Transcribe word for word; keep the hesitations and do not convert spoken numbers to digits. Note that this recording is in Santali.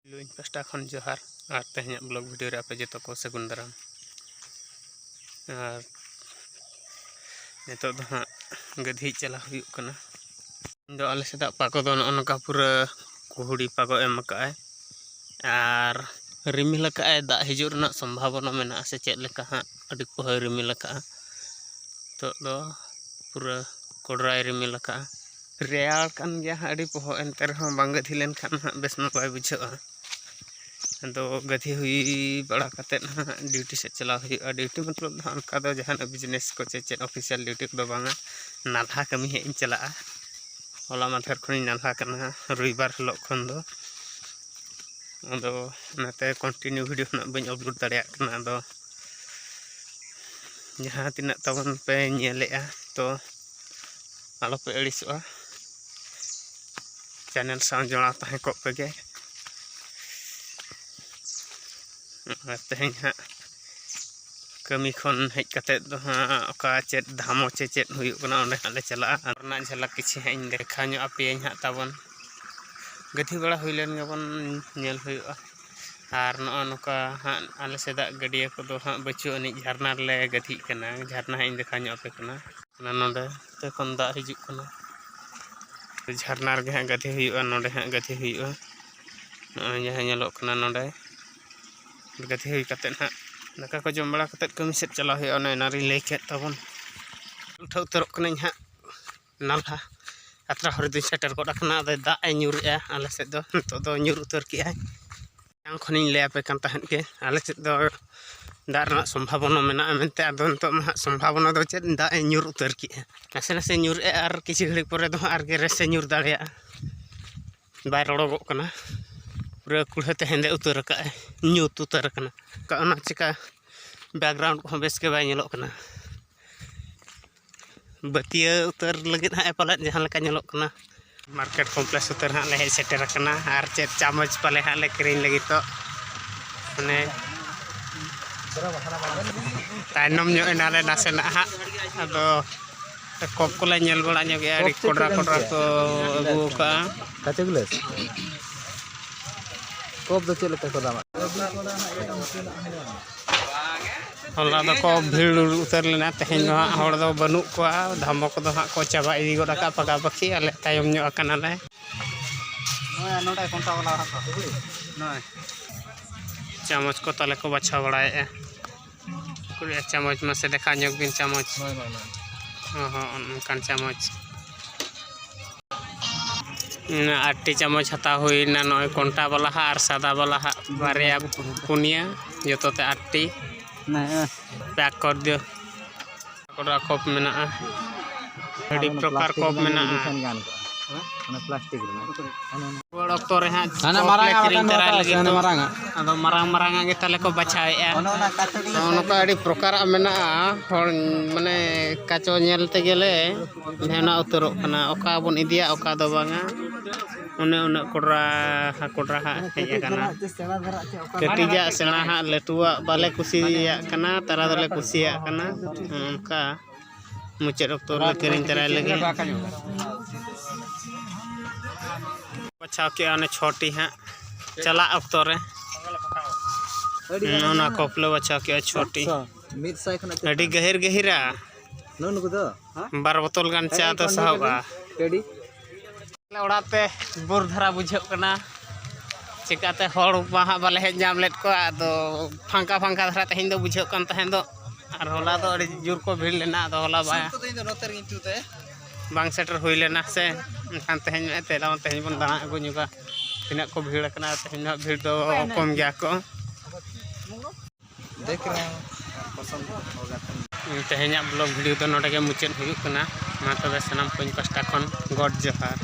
ᱤᱧ ᱯᱟᱥᱴᱟ ᱠᱷᱚᱱ ᱡᱚᱦᱟᱨ᱾ ᱟᱨ ᱛᱮᱦᱮᱧᱟᱜ ᱵᱞᱚᱜ ᱵᱷᱤᱰᱤᱭᱳ ᱨᱮ ᱟᱯᱮ ᱡᱚᱛᱚ ᱠᱚ ᱥᱟᱹᱜᱩᱱ ᱫᱟᱨᱟᱢ᱾ ᱟᱨ ᱱᱤᱛᱚᱜ ᱫᱚ ᱦᱟᱸᱜ ᱜᱟᱹᱫᱷᱤ ᱪᱟᱞᱟᱣ ᱦᱩᱭᱩᱜ ᱠᱟᱱᱟ᱾ ᱤᱧ ᱫᱚ ᱟᱞᱮ ᱥᱮᱫᱟᱜ ᱯᱟᱠᱚ ᱫᱚ ᱱᱚᱜᱼᱚ ᱱᱚᱝᱠᱟ ᱯᱩᱨᱟᱹ ᱠᱩᱦᱩᱲᱤ ᱯᱟᱠᱚ ᱮᱢ ᱟᱠᱟᱫᱼᱟᱭ᱾ ᱟᱨ ᱨᱤᱢᱤᱞ ᱟᱠᱟᱫᱼᱟᱭ, ᱫᱟᱜ ᱦᱤᱡᱩᱜ ᱨᱮᱱᱟᱜ ᱥᱚᱢᱵᱷᱟᱵᱚᱱᱟ ᱢᱮᱱᱟᱜᱼᱟ ᱥᱮ ᱪᱮᱫ ᱞᱮᱠᱟ ᱦᱟᱸᱜ, ᱟᱹᱰᱤ ᱯᱚᱦᱚᱭ ᱨᱤᱢᱤᱞ ᱟᱠᱟᱫᱼᱟ᱾ ᱱᱤᱛᱚᱜ ᱫᱚ ᱯᱩᱨᱟᱹ ᱠᱚᱰᱨᱟᱭ ᱨᱤᱢᱤᱞ ᱟᱠᱟᱫᱼᱟ᱾ ᱨᱮᱭᱟᱲ ᱠᱟᱱ ᱜᱮᱭᱟ ᱦᱟᱸᱜ ᱟᱹᱰᱤ ᱯᱚᱦᱚᱜ, ᱮᱱᱛᱮ ᱨᱮᱦᱚᱸ ᱵᱟᱝ ᱜᱟᱹᱫᱷᱤ ᱞᱮᱱᱠᱷᱟᱱ ᱦᱟᱸᱜ ᱵᱮᱥ ᱢᱟ ᱵᱟᱭ ᱵᱩᱡᱷᱟᱹᱜᱼᱟ᱾ ᱟᱫᱚ ᱜᱟᱹᱫᱷᱤ ᱦᱩᱭ ᱵᱟᱲᱟ ᱠᱟᱛᱮᱫ ᱦᱟᱸᱜ ᱰᱤᱭᱩᱴᱤ ᱥᱮᱫ ᱪᱟᱞᱟᱣ ᱦᱩᱭᱩᱜᱼᱟ᱾ ᱰᱤᱭᱩᱴᱤ ᱢᱚᱛᱞᱚᱵ ᱫᱚ ᱦᱟᱸᱜ ᱚᱱᱠᱟ ᱫᱚ ᱡᱟᱦᱟᱱᱟᱜ ᱵᱤᱡᱽᱱᱮᱥ ᱠᱚ ᱪᱮ ᱪᱮᱫ ᱚᱯᱷᱤᱥᱤᱭᱟᱞ ᱰᱤᱭᱩᱴᱤ ᱠᱚᱫᱚ ᱵᱟᱝᱟ, ᱱᱟᱞᱦᱟ ᱠᱟᱹᱢᱤ ᱦᱟᱸᱜ ᱤᱧ ᱪᱟᱞᱟᱜᱼᱟ᱾ ᱦᱚᱞᱟ ᱢᱟᱫᱷᱮᱨ ᱠᱷᱚᱱᱤᱧ ᱱᱟᱞᱦᱟ ᱠᱟᱱᱟ, ᱨᱚᱵᱤᱵᱟᱨ ᱦᱤᱞᱳᱜ ᱠᱷᱚᱱ ᱫᱚ᱾ ᱟᱫᱚ ᱚᱱᱟᱛᱮ ᱠᱚᱱᱴᱤᱱᱤᱭᱩ ᱵᱷᱤᱰᱤᱭᱳ ᱠᱷᱚᱱᱟᱜ ᱵᱟᱹᱧ ᱟᱯᱞᱳᱰ ᱫᱟᱲᱮᱭᱟᱜ ᱠᱟᱱᱟ᱾ ᱟᱫᱚ ᱡᱟᱦᱟᱸ ᱛᱤᱱᱟᱹᱜ ᱛᱟᱵᱚᱱ ᱯᱮ ᱧᱮᱞᱮᱜᱼᱟ, ᱛᱚ ᱟᱞᱚᱯᱮ ᱟᱹᱲᱤᱥᱚᱜᱼᱟ, ᱪᱮᱱᱮᱞ ᱥᱟᱶ ᱡᱚᱲᱟᱣ ᱛᱟᱦᱮᱸ ᱠᱚᱜ ᱯᱮᱜᱮ᱾ ᱟᱨ ᱛᱮᱦᱮᱧ ᱦᱟᱸᱜ ᱠᱟᱹᱢᱤ ᱠᱷᱚᱱ ᱦᱮᱡ ᱠᱟᱛᱮᱫ ᱫᱚ ᱦᱟᱸᱜ ᱚᱠᱟ ᱪᱮᱫ ᱫᱷᱟᱢᱚ ᱪᱮ ᱪᱮᱫ ᱦᱩᱭᱩᱜ ᱠᱟᱱᱟ, ᱚᱸᱰᱮ ᱦᱟᱸᱜ ᱞᱮ ᱪᱟᱞᱟᱜᱼᱟ᱾ ᱟᱨ ᱨᱮᱱᱟᱜ ᱡᱷᱟᱞᱟᱠ ᱠᱤᱪᱷᱤ ᱦᱟᱸᱜ ᱤᱧ ᱫᱮᱠᱷᱟᱣ ᱧᱚᱜ ᱟᱯᱮᱭᱟᱹᱧ ᱦᱟᱸᱜ ᱛᱟᱵᱚᱱ᱾ ᱜᱟᱹᱛᱷᱤ ᱵᱟᱲᱟ ᱦᱩᱭ ᱞᱮᱱ ᱜᱮᱵᱚᱱ, ᱧᱮᱞ ᱦᱩᱭᱩᱜᱼᱟ᱾ ᱟᱨ ᱱᱚᱜᱼᱚ ᱱᱚᱝᱠᱟ ᱦᱟᱸᱜ ᱟᱞᱮ ᱥᱮᱫᱟᱜ ᱜᱟᱹᱰᱭᱟᱹ ᱠᱚᱫᱚ ᱦᱟᱸᱜ ᱵᱟᱹᱪᱩᱜ ᱟᱹᱱᱤᱡ, ᱡᱷᱟᱨᱱᱟ ᱨᱮᱞᱮ ᱜᱟᱹᱛᱷᱤᱜ ᱠᱟᱱᱟ᱾ ᱡᱷᱟᱨᱱᱟ ᱦᱟᱸᱜ ᱤᱧ ᱫᱮᱠᱷᱟᱣ ᱧᱚᱜ ᱟᱯᱮ ᱠᱟᱱᱟ᱾ ᱚᱱᱟ ᱱᱚᱰᱮ ᱛᱮ ᱠᱷᱚᱱ ᱫᱟᱜ ᱦᱤᱡᱩᱜ ᱠᱟᱱᱟ᱾ ᱡᱷᱟᱨᱱᱟ ᱨᱮᱜᱮ ᱦᱟᱸᱜ ᱜᱟᱹᱛᱷᱤ ᱦᱩᱭᱩᱜᱼᱟ, ᱱᱚᱰᱮ ᱦᱟᱸᱜ ᱜᱟᱹᱛᱷᱤ ᱦᱩᱭᱩᱜᱼᱟ᱾ ᱱᱚᱜᱼᱚᱭ ᱡᱟᱦᱟᱸ ᱧᱮᱞᱚᱜ ᱠᱟᱱᱟ ᱱᱚᱰᱮ, ᱜᱟᱹᱛᱷᱤ ᱦᱩᱭ ᱠᱟᱛᱮᱫ ᱦᱟᱸᱜ ᱫᱟᱠᱟ ᱠᱚ ᱡᱚᱢ ᱵᱟᱲᱟ ᱠᱟᱛᱮᱫ ᱠᱟᱹᱢᱤ ᱥᱮᱫ ᱪᱟᱞᱟᱣ ᱦᱩᱭᱩᱜᱼᱟ᱾ ᱚᱱᱮ ᱚᱱᱟ ᱨᱤᱧ ᱞᱟᱹᱭ ᱠᱮᱫ ᱛᱟᱵᱚᱱ, ᱩᱴᱷᱟᱹᱣ ᱩᱛᱟᱹᱨᱚᱜ ᱠᱟᱹᱱᱟᱹᱧ ᱦᱟᱸᱜ ᱱᱟᱞᱦᱟ᱾ ᱟᱛᱨᱟ ᱦᱚᱨ ᱫᱚᱧ ᱥᱮᱴᱮᱨ ᱜᱚᱫ ᱟᱠᱟᱱᱟ᱾ ᱟᱫᱚ ᱫᱟᱜ ᱮ ᱧᱩᱨᱮᱜᱼᱟ ᱟᱞᱮ ᱥᱮᱫ ᱫᱚ, ᱱᱤᱛᱚᱜ ᱫᱚ ᱧᱩᱨ ᱩᱛᱟᱹᱨ ᱠᱮᱜᱼᱟᱭ᱾ ᱮᱱᱟᱝ ᱠᱷᱚᱱᱤᱧ ᱞᱟᱹᱭ ᱟᱯᱮ ᱠᱟᱱ ᱛᱟᱦᱮᱸᱫ ᱜᱮ, ᱟᱞᱮ ᱥᱮᱫ ᱫᱚ ᱫᱟᱜ ᱨᱮᱱᱟᱜ ᱥᱚᱢᱵᱷᱟᱵᱚᱱᱟ ᱢᱮᱱᱟᱜᱼᱟ ᱢᱮᱱᱛᱮ᱾ ᱟᱫᱚ ᱱᱤᱛᱚᱜ ᱢᱟ ᱦᱟᱸᱜ ᱥᱚᱢᱵᱷᱟᱵᱚᱱᱟ ᱫᱚ ᱪᱮᱫ, ᱫᱟᱜ ᱮ ᱧᱩᱨ ᱩᱛᱟᱹᱨ ᱠᱮᱜᱼᱟ᱾ ᱱᱟᱥᱮ ᱱᱟᱥᱮ ᱧᱩᱨᱮᱜᱼᱟ, ᱟᱨ ᱠᱤᱪᱷᱩ ᱜᱷᱟᱹᱲᱤᱡ ᱯᱚᱨᱮ ᱫᱚ ᱦᱟᱸᱜ ᱟᱨ ᱜᱮ ᱨᱮᱥᱮ ᱧᱩᱨ ᱫᱟᱲᱮᱭᱟᱜᱼᱟ᱾ ᱵᱟᱭ ᱨᱚᱲᱚᱜᱚᱜ ᱠᱟᱱᱟ, ᱯᱩᱨᱟᱹ ᱠᱩᱲᱦᱟᱹ ᱛᱮ ᱦᱮᱸᱫᱮ ᱩᱛᱟᱹᱨ ᱟᱠᱟᱫᱼᱟᱭ, ᱧᱩᱛ ᱩᱛᱟᱹᱨ ᱟᱠᱟᱱᱟ᱾ ᱚᱱᱟ ᱪᱤᱠᱟ ᱵᱮᱠᱜᱨᱟᱣᱩᱱᱰ ᱠᱚᱦᱚᱸ ᱵᱮᱥ ᱜᱮ ᱵᱟᱭ ᱧᱮᱞᱚᱜ ᱠᱟᱱᱟ᱾ ᱵᱟᱹᱛᱤᱭᱟᱹ ᱩᱛᱟᱹᱨ ᱞᱟᱹᱜᱤᱫ ᱦᱟᱸᱜ ᱮ ᱯᱟᱞᱮᱫ, ᱡᱟᱦᱟᱸ ᱞᱮᱠᱟ ᱧᱮᱞᱚᱜ ᱠᱟᱱᱟ᱾ ᱢᱟᱨᱠᱮᱴ ᱠᱚᱢᱯᱞᱮᱠᱥ ᱩᱛᱟᱹᱨ ᱦᱟᱸᱜ ᱞᱮ ᱦᱮᱡ ᱥᱮᱴᱮᱨ ᱟᱠᱟᱱᱟ, ᱟᱨ ᱪᱮᱫ ᱪᱟᱢᱚᱪ ᱯᱟᱞᱮ ᱦᱟᱸᱜ ᱞᱮ ᱠᱤᱨᱤᱧ ᱞᱟᱹᱜᱤᱫᱚᱜ᱾ ᱢᱟᱱᱮ ᱛᱟᱭᱱᱚᱢ ᱧᱚᱜ ᱮᱱᱟᱞᱮ ᱱᱟᱥᱮᱱᱟᱜ ᱦᱟᱸᱜ, ᱟᱫᱚ ᱠᱚᱯ ᱠᱚᱞᱮ ᱧᱮᱞ ᱵᱟᱲᱟ ᱧᱚᱜᱮᱜᱼᱟ, ᱟᱹᱰᱤ ᱠᱚᱯ ᱪᱮᱫ ᱠᱚᱰᱨᱟ ᱠᱚᱯ ᱮᱢ ᱠᱚᱰᱨᱟ ᱠᱮᱜᱼᱟ? ᱠᱚ ᱟᱹᱜᱩ ᱟᱠᱟᱫᱼᱟ᱾ ᱠᱟᱪᱟ ᱜᱞᱟᱥ? ᱠᱚᱯ ᱫᱚ ᱪᱮᱫ ᱞᱮᱠᱟ ᱠᱚ ᱫᱟᱢᱟ? ᱦᱚᱞᱟ ᱫᱚᱠᱚ ᱵᱷᱤᱲ ᱩᱛᱟᱹᱨ ᱞᱮᱱᱟ, ᱛᱮᱦᱮᱧ ᱫᱚ ᱦᱟᱸᱜ ᱦᱚᱲ ᱫᱚ ᱵᱟᱹᱱᱩᱜ ᱠᱚᱣᱟ᱾ ᱫᱷᱟᱢᱚ ᱠᱚᱫᱚ ᱦᱟᱸᱜ ᱠᱚ ᱪᱟᱵᱟ ᱤᱫᱤ ᱜᱚᱫ ᱟᱠᱟᱫ ᱯᱟᱠᱟ ᱯᱟᱠᱤ, ᱟᱞᱮ ᱛᱟᱭᱚᱢ ᱧᱚᱜ ᱟᱠᱟᱱᱟᱞᱮ᱾ ᱱᱚᱜᱼᱚᱭ ᱱᱚᱰᱮ ᱠᱚᱱᱴᱟ ᱵᱟᱞᱟ ᱦᱟᱛᱟᱣ᱾ ᱱᱚᱜᱼᱚᱭ᱾ ᱪᱟᱢᱚᱪ ᱠᱚ ᱛᱟᱞᱮ ᱠᱚ ᱵᱟᱪᱷᱟᱣ ᱵᱟᱲᱟᱭᱮᱫᱼᱟ᱾ ᱠᱩᱲᱤᱭᱟᱜ ᱪᱟᱢᱚᱪ ᱢᱟᱥᱮ ᱫᱮᱠᱷᱟᱣ ᱧᱚᱜ ᱵᱤᱱ ᱪᱟᱢᱚᱪ᱾ ᱦᱳᱭ, ᱦᱳᱭ, ᱦᱳᱭ᱾ ᱦᱚᱸ, ᱦᱚᱸ, ᱚᱱᱠᱟᱱ ᱪᱟᱢᱚᱪ᱾ ᱚᱱᱟ ᱟᱴᱴᱤ ᱪᱟᱢᱚᱪ ᱦᱟᱛᱟᱣ ᱦᱩᱭᱱᱟ, ᱱᱚᱜᱼᱚᱭ ᱠᱚᱱᱴᱟ ᱵᱟᱞᱟ ᱦᱟᱜ ᱟᱨ ᱥᱟᱫᱟ ᱵᱟᱞᱟ ᱦᱟᱜ ᱵᱟᱨᱭᱟ, ᱯᱩᱱᱭᱟᱹ, ᱡᱚᱛᱚ ᱛᱮ ᱟᱴᱴᱤ᱾ ᱦᱮᱸ, ᱦᱮᱸ᱾ ᱯᱮᱠ ᱠᱚᱨ ᱫᱤᱭᱳ᱾ ᱠᱚᱰᱨᱟ ᱠᱚᱯ ᱢᱮᱱᱟᱜᱼᱟ, ᱟᱹᱰᱤ ᱯᱨᱚᱠᱟᱨ ᱠᱚᱯ ᱢᱮᱱᱟᱜᱼᱟ᱾ ᱚᱱᱟ ᱯᱞᱟᱥᱴᱤᱠ ᱨᱮᱱᱟᱜ᱾ ᱨᱩᱣᱟᱹᱲ ᱚᱠᱛᱚ ᱨᱮ ᱦᱟᱸᱜ ᱦᱟᱱᱟ ᱠᱚᱯ ᱢᱟᱨᱟᱝ ᱞᱮ ᱟᱜ ᱠᱤᱨᱤᱧ ᱵᱟᱠᱷᱟᱱ ᱫᱚ ᱛᱚᱨᱟᱭ ᱦᱟᱛᱟᱣ ᱞᱟᱹᱜᱤᱫ ᱯᱮ, ᱦᱟᱱᱟ ᱫᱚ᱾ ᱢᱟᱨᱟᱝ ᱟᱜ᱾ ᱟᱫᱚ ᱢᱟᱨᱟᱝ ᱢᱟᱨᱟᱝ ᱟᱜ ᱜᱮ ᱛᱟᱦᱞᱮ ᱠᱚ ᱵᱟᱪᱷᱟᱣᱮᱫᱼᱟ᱾ ᱱᱚᱜᱼᱚ ᱱᱚᱝᱠᱟ ᱟᱹᱰᱤ ᱯᱨᱚᱠᱟᱨᱟᱜ ᱢᱮᱱᱟᱜᱼᱟ, ᱦᱚᱲ ᱢᱟᱱᱮ ᱠᱟᱪᱚ ᱧᱮᱞ ᱛᱮᱜᱮ ᱞᱮ ᱵᱷᱮᱱᱟ ᱩᱛᱟᱹᱨᱚᱜ ᱠᱟᱱᱟ, ᱚᱠᱟ ᱵᱚᱱ ᱤᱫᱤᱭᱟ ᱚᱠᱟ ᱫᱚ ᱵᱟᱝᱟ᱾ ᱚᱱᱮ ᱩᱱᱟᱹᱜ ᱠᱚᱰᱨᱟ, ᱠᱚᱰᱨᱟ ᱦᱟᱸᱜ ᱦᱮᱡ ᱟᱠᱟᱱᱟ᱾ ᱠᱟᱹᱴᱤᱡᱟᱜ ᱥᱮᱬᱟ ᱦᱟᱸᱜ ᱞᱟᱹᱴᱩᱣᱟᱜ ᱵᱟᱞᱮ ᱠᱩᱥᱤᱭᱟᱜ ᱠᱟᱱᱟ, ᱛᱟᱨᱟ ᱫᱚᱞᱮ ᱠᱩᱥᱤᱭᱟᱜ ᱠᱟᱱᱟ᱾ ᱚᱱᱠᱟ ᱢᱩᱪᱟᱹᱫ ᱚᱠᱛᱚ ᱨᱮᱞᱮ ᱠᱤᱨᱤᱧ ᱛᱚᱨᱟᱭ ᱞᱟᱹᱜᱤᱫ᱾ ᱵᱟᱪᱷᱟᱣ ᱠᱮᱜᱼᱟ ᱚᱱᱮ ᱪᱷᱚᱴᱤ ᱦᱟᱸᱜ ᱪᱟᱞᱟᱜ ᱚᱠᱛᱚ ᱨᱮ᱾ ᱱᱚᱜᱼᱚ ᱱᱚᱣᱟ ᱠᱚᱯ ᱞᱮ ᱵᱟᱪᱷᱟᱣ ᱠᱮᱜᱼᱟ ᱪᱷᱚᱴᱤ᱾ ᱢᱤᱫ ᱥᱟᱭ ᱠᱷᱚᱱᱟᱜ ᱟᱹᱰᱤ ᱪᱮᱛᱟᱱ᱾ ᱜᱟᱹᱦᱤᱨ ᱜᱟᱹᱦᱤᱨᱟ᱾ ᱱᱩᱜᱼᱩ ᱱᱩᱠᱩ ᱫᱚ? ᱵᱟᱨ ᱵᱳᱛᱚᱞ ᱜᱟᱱ ᱪᱟ ᱫᱚ ᱥᱟᱦᱚᱵᱼᱟ᱾ ᱠᱟᱹᱰᱤ᱾ ᱟᱞᱮ ᱚᱲᱟᱜ ᱛᱮ ᱵᱳᱨ ᱫᱷᱟᱨᱟ ᱵᱩᱡᱷᱟᱹᱜ ᱠᱟᱱᱟ, ᱪᱤᱠᱟᱹᱛᱮ ᱦᱚᱲ ᱢᱟ ᱦᱟᱸᱜ ᱵᱟᱞᱮ ᱦᱮᱡ ᱧᱟᱢ ᱞᱮᱫ ᱠᱚᱣᱟ᱾ ᱟᱫᱚ ᱯᱷᱟᱸᱠᱟ ᱯᱷᱟᱸᱠᱟ ᱫᱷᱟᱨᱟ ᱛᱮᱦᱮᱧ ᱫᱚ ᱵᱩᱡᱷᱟᱹᱜ ᱠᱟᱱ ᱛᱟᱦᱮᱸᱫ ᱫᱚ, ᱟᱨ ᱦᱚᱞᱟ ᱫᱚ ᱟᱹᱰᱤ ᱡᱳᱨ ᱠᱚ ᱵᱷᱤᱲ ᱞᱮᱱᱟ᱾ ᱟᱫᱚ ᱦᱚᱞᱟ ᱵᱟᱝ, ᱥᱩᱨ ᱠᱚᱫᱚ ᱤᱧ ᱫᱚ ᱱᱚᱛᱮ ᱨᱮᱜᱤᱧ ᱛᱩᱫ ᱛᱟᱭᱟ᱾ ᱵᱟᱝ ᱥᱮᱴᱮᱨ ᱦᱩᱭ ᱞᱮᱱᱟ ᱥᱮ, ᱮᱱᱠᱷᱟᱱ ᱛᱮᱦᱮᱧ ᱢᱟ ᱛᱮᱞᱟ ᱢᱟ ᱛᱮᱦᱮᱧ ᱵᱚᱱ ᱫᱟᱬᱟ ᱟᱹᱜᱩ ᱧᱚᱜᱟ, ᱛᱤᱱᱟᱹᱜ ᱠᱚ ᱵᱷᱤᱲ ᱟᱠᱟᱱᱟ᱾ ᱛᱮᱦᱮᱧ ᱫᱚ ᱦᱟᱸᱜ ᱵᱷᱤᱲ ᱫᱚ ᱠᱚᱢ ᱜᱮᱭᱟ ᱠᱚ᱾ ᱫᱮᱠᱷ ᱨᱮ ᱦᱚᱸ ᱯᱚᱥᱚᱸᱫ ᱦᱳᱜᱟ ᱛᱚ᱾ ᱛᱮᱦᱮᱧᱟᱜ ᱵᱞᱚᱜ ᱵᱷᱤᱰᱤᱭᱳ ᱫᱚ ᱱᱚᱰᱮ ᱜᱮ ᱢᱩᱪᱟᱹᱫ ᱦᱩᱭᱩᱜ ᱠᱟᱱᱟ᱾ ᱢᱟ ᱛᱚᱵᱮ ᱥᱟᱱᱟᱢ ᱠᱚ ᱤᱧ ᱯᱟᱥᱴᱟ ᱠᱷᱚᱱ ᱜᱚᱰ ᱡᱚᱦᱟᱨ᱾